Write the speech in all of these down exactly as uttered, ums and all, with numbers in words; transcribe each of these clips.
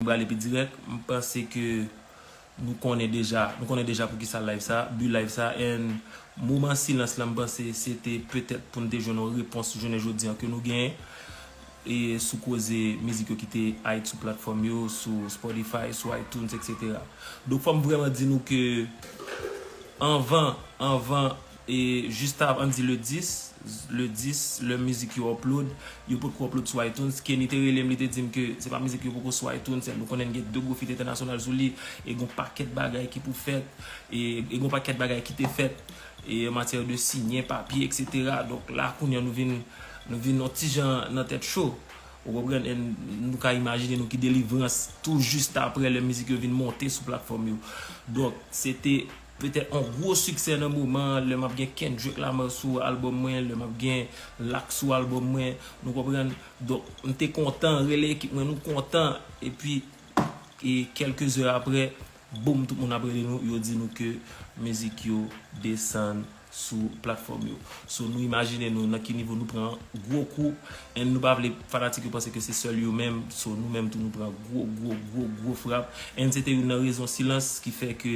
Prale pi dirèk, m panse ke nou konnen deja, nou konnen deja poukisa live sa, bi live sa, and moman silans la, m panse se te petèt pou n te jwenn yon repons jounen jodi an ke nou genyen, e sou koze mizik yo ki te hide sou platfòm yo, sou Spotify, sou iTunes, et cetera. Donk, fò m vrèman di nou ke anvan, anvan, e jis av-, ann di le dis, le dis, lè mizik yo upload, yo potko upload sou iTunes. Kenny te rele m, li te di m ke se pa mizik yo poko sou iTunes, nou konnen n gen de gwo feat entènasyonal sou li, e gon pakèt bagay ki pou fèt, e, e gon pakèt bagay ki te fèt, e an matyè de siyen papye, et cetera. Donk la, kounye a nou vin, nou vin yon ti jan nan tèt cho. Ou konprann? E nou ka imajine nou ki delivrans tou jis apre lè mizik yo vin monte sou platfòm yo. Donk, se te petèt yon gwo siksè nan moman an, lè m ap gen Kendrick Lamar sou albòm mwen, lè m ap gen Lak sou albòm mwen, nou konprann? Donk, m te kontan, rele ekip mwen, nou kontan, epi, e kèlke zè apre, boum, tout moun ap rele nou, yo di nou ke mizik yo desann sou platfòm yo. So, nou imajine nou nan ki nivo nou pran gwo kou, and nou pa vle fanatik yo panse ke se sèl yo menm, so, nou menm tou nou pran gwo, gwo, gwo, gwo frap, and se te youn nan rezon silans ki fè ke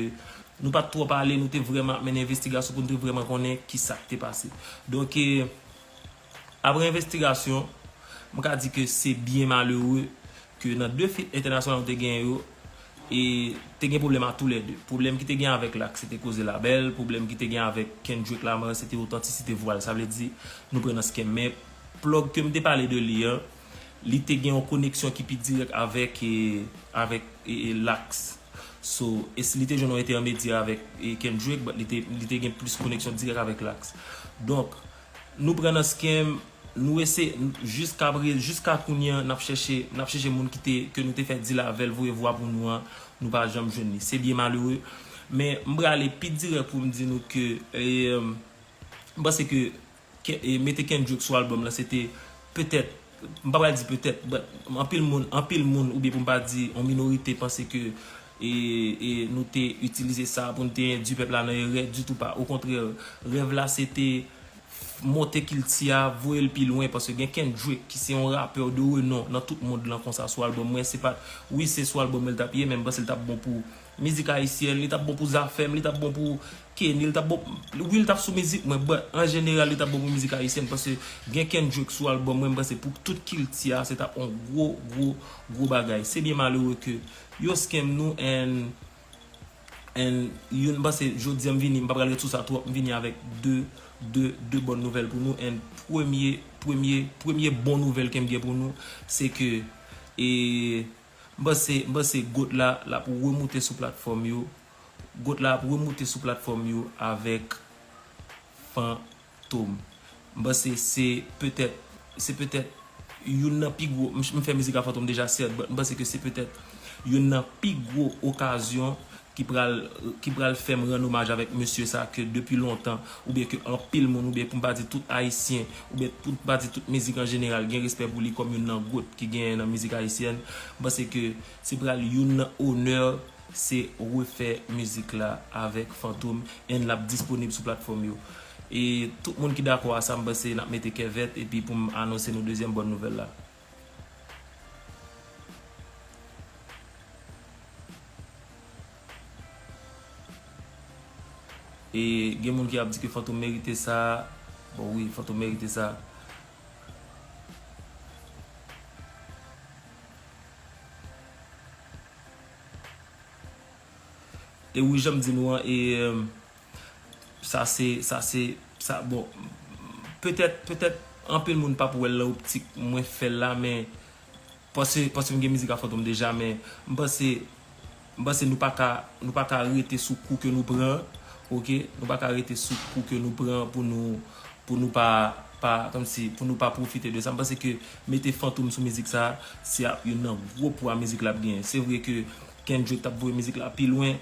nou pa t twò pale, nou te vrèman ap mennen envestigasyon pou nou te vrèman konnen ki sa k te pase. Donk, e, apre envestigasyon, m ka di ke se byen malere ke nan de feat entènasyonal nou te genyen yo, e te gen pwoblèm a toulède. Pwoblèm ki te gen avèk Lak, se te koze labèl. Pwoblèm ki te gen avèk Kendrick Lamar, se te otantisite vwa l. Sa vle di, nou pran nan skèm. Men, plug ke m te pale de li an, li te gen yon koneksyon ki pi dirèk avèk, e, avèk, e, e, Lak. So, e si li te jwenn yon entèmedyè avèk, e, Kendrick, but li te, li te gen plis koneksyon dirèk avèk Lak. Donk, nou pran nan skèm, nou eseye, jiska pre-, jiska kounye a, n ap chèche, n ap chèche moun ki te, ke nou te fè deal avè l, voye vwa pou nou an, nou pa janm jwenn li. Se byen malere. Men, m prale pi dirèk pou m di nou ke, e, m panse ke, ke, e, mete Kendrick sou albòm lan, se te petèt, m pa pral di petèt, but anpil moun, anpil moun, oubyen pou m pa di yon minorite, panse ke, e, e, nou te itilize sa pou n te endui pèp la nan erè, ditou pa. Okontrè, rèv la, se te monte kilti a, voye l pi lwen, paske gen Kendrick, ki se yon rapè de renon nan tout mond lan konsa sou albòm mwen. Se pa, wi, se sou albòm mwen l t ap ye, men m panse l t ap bon pou mizik ayisyèn, li t ap bon pou Zafèm, li t ap bon pou Kenny, li t ap bon, wi, li t ap sou mizik mwen, but an jeneral, li t ap bon pou mizik ayisyèn, paske gen Kendrick sou albòm mwen, m panse pou tout kilti a, se t ap yon gwo, gwo, gwo bagay. Se byen malere ke yo scam nou, and And youn, m panse, jodi a m vini, m pa pral ret sou sa twòp, m vini avèk de, de, de bòn nouvèl pou nou. And premye, premye, premye bon nouvèl ke m gen pou nou, se ke, e, m panse, m panse GOAT la, l ap remoute sou platfòm yo. GOAT la ap remoute sou platfòm yo avèk Fan Fantom. M panse se petèt, se petèt youn nan pi gwo, m, m fè mizik a Fantom deja, sèt, but m panse ke se petèt youn nan pi gwo okazyon ki pral, ki pral fè m rann omaj avèk mesye sa ke depi lontan, oubyen ke anpil moun, oubyen pou m pa di tout Ayisyen, oubyen pou m pa di tout mizik an jeneral, gen respè pou li kòm youn nan GOAT ki genyen nan mizik ayisyèn. M panse ke se pral youn nan onè se refè mizik la avèk Fantom, and l ap disponib sou platfòm yo. E tout moun ki dakò a sa, m panse n ap mete kè vèt, epi pou m anonse nou dezyèm bòn nouvèl la. E gen moun ki ap di ke Fantom merite sa. Bon, wi, Fantom merite sa. E wi, jan m di nou an, e, sa se, sa se, sa, bon, petèt, petèt, anpil moun p ap wè l nan optik mwen fè l la, men, paske, paske m gen mizik a Fantom deja, men m panse, m panse nou pa ka, nou pa ka rete sou kou ke nou pran, oke? Nou pa ka rete sou kou ke nou pran pou nou, pou nou pa, pa, kòmsi, pou nou pa pwofite de sa. M panse ke mete Fantom sou mizik sa, se ap youn nan gwo pwa mizik la ap genyen. Se vre ke Kendrick t ap voye mizik la pi lwen.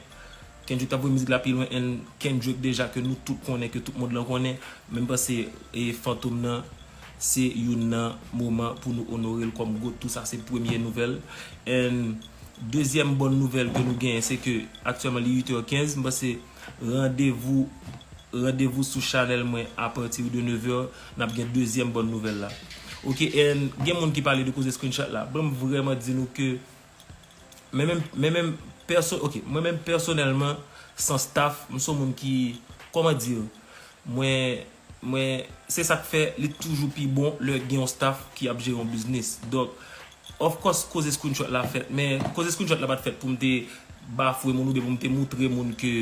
Kendrick t ap voye mizik la pi lwen, and Kendrick deja ke nou tout konnen, ke tout mond lan konnen. Men m panse, e, Fantom nan, se youn nan moman pou nou onore l kòm GOAT tou. Sa se premye nouvèl. And dezyèm bòn nouvèl ke nou genyen, se ke aktyèlman li uit è kenz. M panse randevou, randevou sou chanèl mwen apati de nev è, n ap gen dezyèm bòn nouvèl la. Oke, and gen moun ki pale de koze screenshot la. Ban m vrèman di nou ke Men menm, men menm pèso-, ok, mwen menm pèsonèlman, san staff, m se yon moun ki, kòman di, mwen, mwen, se sa k fè li toujou pi bon lè gen yon staff ki ap jere yon biznis. Donk, of course, koze screenshot la fèt, men koze screenshot la pa t fèt pou m te bafwe moun oubyen pou m te moutre moun ke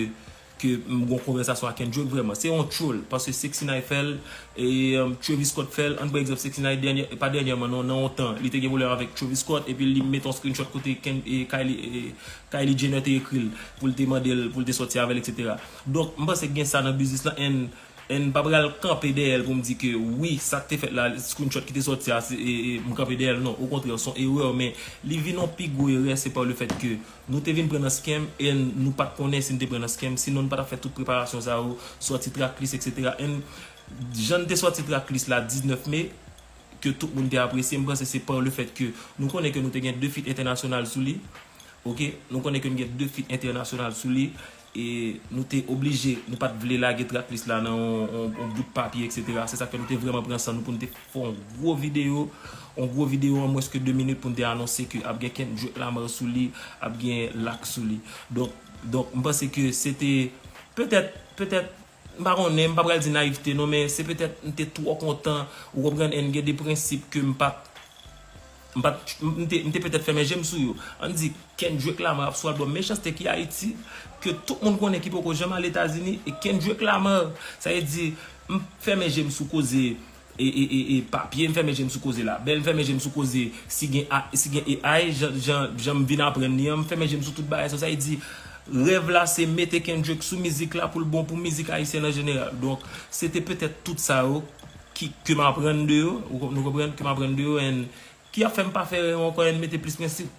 ke m gon konvèsasyon ak Kendrick vrèman. Se yon troll, paske Sixty Nine fè l, e, um, Travis Scott fè l. Ann pran egzanp Sixty Nine dènyè, pa dènyèman non, nan yon tan, li te gen pwoblèm avèk Travis Scott, epi li mete yon screenshot kote Ken, e, Kylie, e, Kylie Jenner te ekri l, pou l te mande l, pou l te sòti avè l, et cetera. Donk, m panse gen sa nan biznis lan, and, and m pa pral kanpe dèyè l pou m di ke wi, sa k te fèt la, screenshot ki te sòti a, se, e, e, m kanpe dèyè l, non, okontrè, se yon erè, men li vin yon pi gwo erè, se pa le fèt ke nou te vin pran nan scam e nou pa t konnen si n te pran nan scam, sinon n pa t ap fè tout preparasyon sa yo, sòti tracklist, et cetera. And jan n te sòti tracklist la diznèf me, ke tout moun te apresye, m panse se pa le fèt ke nou konnen ke nou te gen de feat entènasyonal sou li, ok, nou konnen ke n gen de feat entènasyonal sou li, e nou te oblije, nou pa t vle lage tracklist la nan yon, yon, yon bout papye, et cetera. Se sa k fè nou te vrèman pran san nou pou n te fè yon gwo videyo, yon gwo videyo an mwens ke de minit pou n te anonse ke ap gen Kendrick Lamar sou li, ap gen Lak sou li. Donk, donk, m panse ke se te, petèt, petèt, m pa konnen, m pa pral di nayivte non, men se petèt m te twò kontan, ou konprann, and gen de prensip ke m pa t, m pa t, m te, m te petèt fèmen je m sou yo. Ann di, Kendrick Lamar ap sou albòm Mechanste ki Ayiti, ke tout moun konnen ki poko janm al Etazini, e Kendrick Lamar, sa vle di, m fèmen je m sou koze e, e, e, e papye, m fèmen je m sou koze labèl, m fèmen je m sou koze si gen, a, si gen A I, jan, jan, jan m vin aprann li an, m fèmen je m sou tout bagay sa. Sa vle di, rèv la se mete Kendrick sou mizik la pou l bon pou mizik ayisyèn an jeneral. Donk, se te petèt tout sa yo ki, ke m aprann de yo, ou, nou konprann, ke m aprann de yo, and ki ap fè m pa fè erè ankò, and mete plis prensip.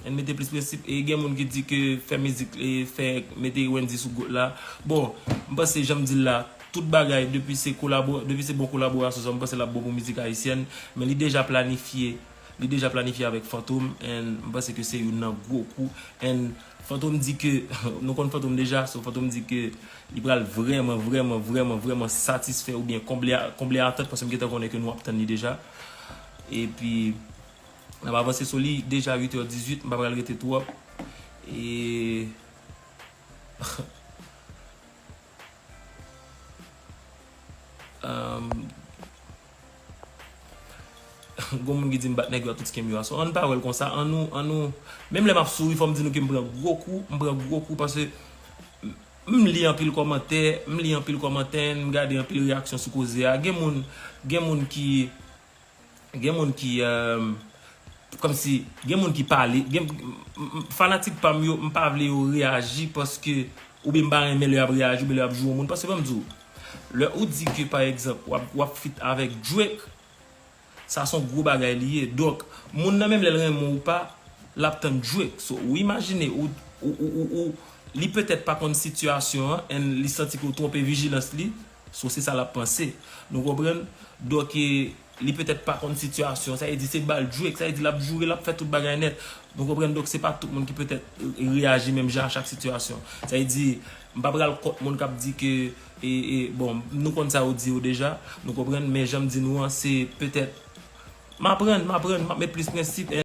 And mete plis prensip. E gen moun ki di ke fè mizik, e fè mete Wendyy sou goat la. Bon, m panse jan m di l la, tout bagay, depi se kolabo-, depi se bon kolaborasyon sa, m panse l ap bon pou mizik ayisyèn. Men li deja planifye, li deja planifye avèk Fantom, and m panse ke se youn nan gwo kou. And Fantom di ke, nou konn Fantom deja, so Fantom di ke li pral vrèman, vrèman, vrèman, vrèman satisfè oubyen konble, konble atant, paske m gentan konnen ke nou ap tann li deja. Epi, n ap avanse sou li, deja uit è dizuit, m pa pral rete twòp. E, um, gon moun ki di m bat nèg yo a tout skem yo a. So, ann pa wè l konsa, ann nou, ann nou, menm lè m ap souri, fò m di nou ke m pran gwo kou, m pran gwo kou, paske m li anpil kòmantè, m li anpil kòmantè, m gade anpil reyaksyon sou koze a. Gen moun, gen moun ki, gen moun ki, euh, kòmsi, gen moun ki pale, gen, m, m, fanatik pa m yo, m pa vle yo reyaji paske, oubyen m pa renmen lè y ap reyaji, oubyen lè y ap joure moun. Paske ban m di w, lè ou di ke, pa egzanp, w ap, w ap feat avèk Drake, sa se yon gwo bagay li ye. Donk, moun nan menm lè l renmen w ou pa, l ap tann Drake. So, ou imajine, ou, ou, ou, ou, ou, li petèt pa konn sitiyasyon an, and li santi ke w twonpe vijilans li, so se sa l ap panse. Nou konprann? Donk, e, li petèt pa konn sitiyasyon, sa vle di se bal Drake, sa vle di l ap joure, l ap fè tout bagay nèt. Nou konprann? Donk, se pa tout moun ki petèt reyaji menm jan a chak sitiyasyon. Sa vle di, m pa pral kont moun k ap di ke, e, e, bon, nou konn sa yo di yo deja, nou konprann, men jan m di nou an, se petèt, m aprann, m aprann, m ap met plis prensip,